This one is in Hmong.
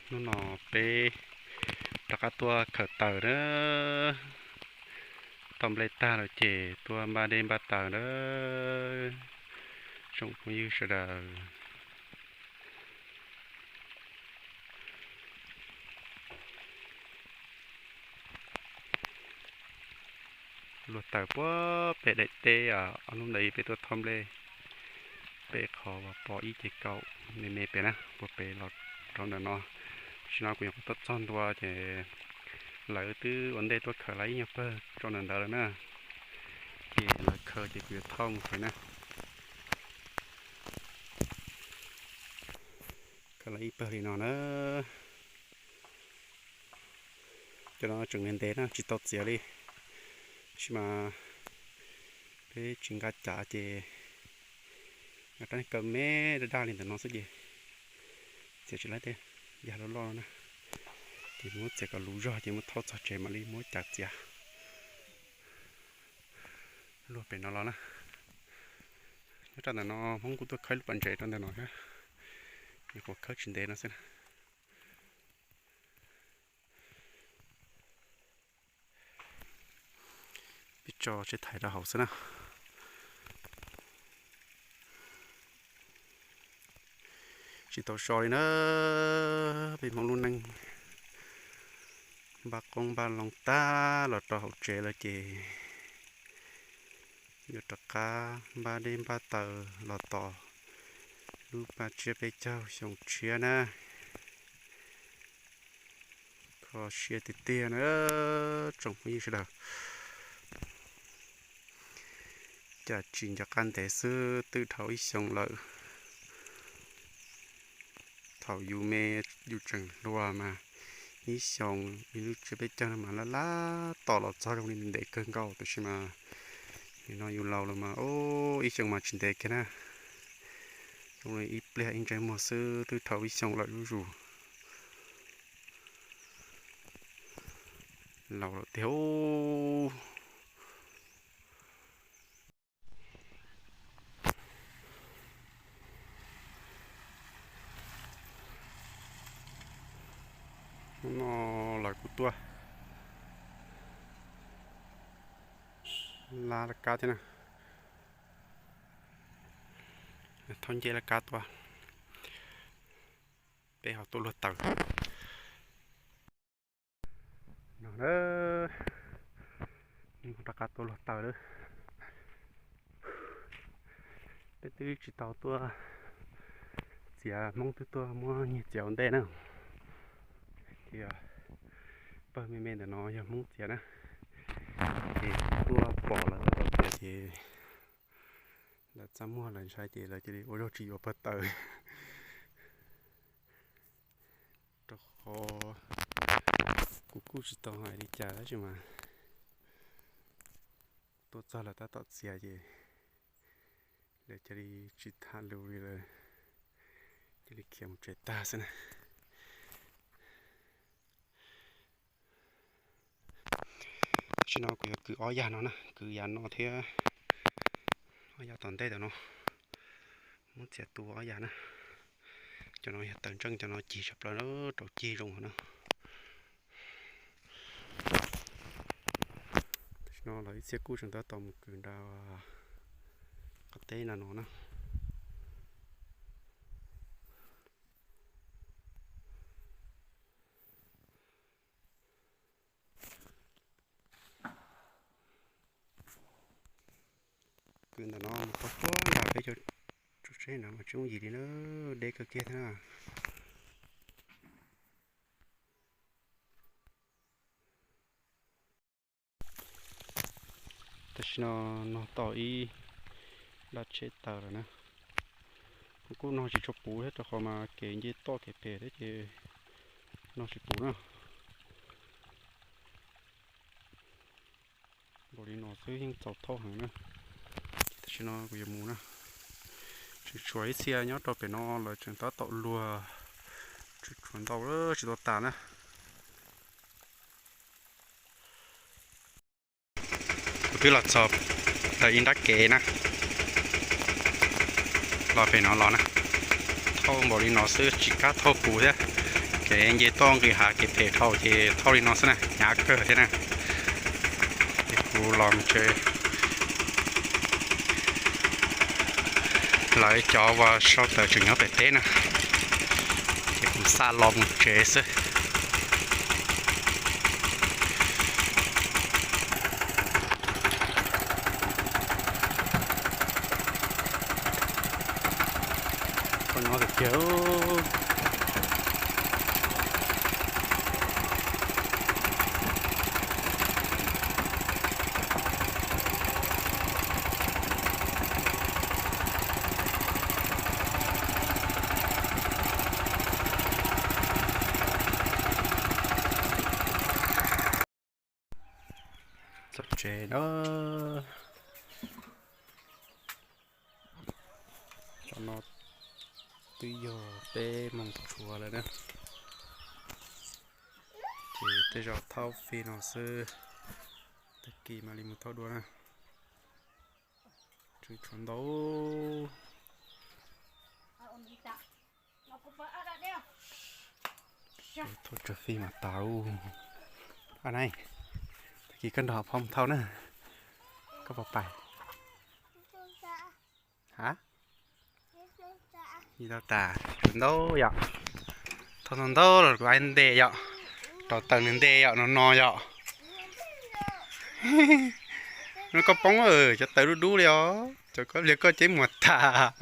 Hnub no peb rov qab tuaj khaws taws na. Thauj nplej tag lawm ces tuaj npaj dej npaj taws na, tsoom phooj ywg sawv daws. Luag taws puag pem daim teb, ob hnub ntawd peb tuaj thauj nplej, pem qhov uas pom ib ce kaum me me pem na, puag pem los rau ntawm no. Tam sim no kuv nyuam qhuav tuaj txog ntua ces lawv twb ua ntej tuaj khaws lawv ib nyuag pawg rau ntawm ntawd lawm na. Ces lawv khaws ces kuv yuav thauj mus pem na. Khaws lawv ib pawg li no na. Cov no tseem ntev ntev na, tsis tau txiav li, tab sis mas peb tsis nqa cav ces rab niag kaw me daj daj li ntawm no xwb ces txiav tsis laib tej yag loj loj no na. Ces muab txiav kom luv zog ces muab thauj txog tsev mam li muab cav txiav. Luag pem no los na. Nyob rau ntawm no Hmoob kuj tuaj khawb lub pas ntses rau ntawm no thiab, nyuam qhuav khawb tsis ntev no xwb na. Peb tso tsheb thais rau hauv xwb na. Tsis tau so li na, peb Hmoob lub neej npaj qoob npaj loo tag los rau hauv tsev lawm ces yuav rov qab npaj dej npaj taws los tos lub paj tsiab peb caug xyoo tshiab na. Kho siab tiag tiag na tsoom phooj ywg sawv daws. Cas tsis nco qab ntev xwb twb dhau ib xyoo lawm. Thaum yus me yus tseem hluas mas ib xyoo ib lub tsiab peb caug no mas laj laj tom los txog zoo li ntev kawg nkaus, tab sis mas nim no yus laus lawm mas ib xyoo mas tsis ntev kiag na. Zoo li ib pliag ib ntsais muag xwb twb dhau ib xyoo lawm zuj zus. Laus lawm tiag. Hnub no lawv kuj tuaj lab laj kab thiab na. Thauj ncej laj kab tuaj, peb ho tuaj luag taws. No na, rov qab tuaj luag taws lawm. Peb twb tsis tau tuaj txiav, Hmoob twb tuaj muab nyiag txiav ua ntej na. Ces pawg me me ntawm no yog Hmoob txiav na. Ces tuaj pom lawv tab tom txiav ces lawv txaj muag lawv ntshai ces lawv cia li ua zaug tsis yuav pawg taws. Rau qhov kuv kuj tsis tau hais li cas tab sis mas tuaj txog lawv tab tom txiav ces lawv cia li tsis tham lus li lawm, cia li khiav mus tsev tag xwb na. Tam sim no kuv yuav kwv ob yam no na, kwv yam no thiab ob yam tom ntej tom no, muab txiav tu ob yam na. Cov no yog taws ntseej, cov no cig tshaj plaws na, rau cig zoo na. Tam sim no lawv ib txhia kuj tseem tab tom mus kwv nram qab teb na no na. Kwv ntawm no mus txog puag nram peb cov tsuas tsheb no mas tsis yooj yim li na, deb kawg kiag thiab na. Tam sim no nog tau ib laj tsheb taws lawm na. Kuv kuj nog tsis tshua puv thiab rau qhov mas kev nce toj kev phem thiab ces nog tsis puv na. Npaum li no xwb yeej txaus thauj heev na. Tam sim no kuv yuav mus na. Tseem tshuav ib txhia nyob rau pem no lawv tseem tab tom luag, tseem tshuav ntau tsis tau tas na. Kuv twb los txog ntawm ib nrab kev na, los pem no los na. Thauj npaum li no xwb tsis kam thauj puv thiab, Ces nce toj nqis hav kev phem dhau ces thauj li no xwb na, hnyav kawg thiab na. Ces kuv los mus tsev, lawv cov uas sau tawm tseem nyob pem teb na, ces kuv xa los mus tsev xwb. Koj nyob tiag tiag. Txog tsev na. Cov no twb yog peb moos tshuav lawm na. Ces tej zaum thauj fij no xwb, tag kis mam li mus thauj dua na. Tshuav ntau. Thauj tshuav fij mas tas. Ab na, tag kis koj nrog phob mus thauj na. Koj puas pais? Ha? Ib tau tas, tshuav ntau yom. Thauj ntau ntau los kuv ai ntes yom. Rau taws nws ntes yom, no no yom. No koj poob, cov taws dub dub li os, cov koj pliag koj ceb muag tas.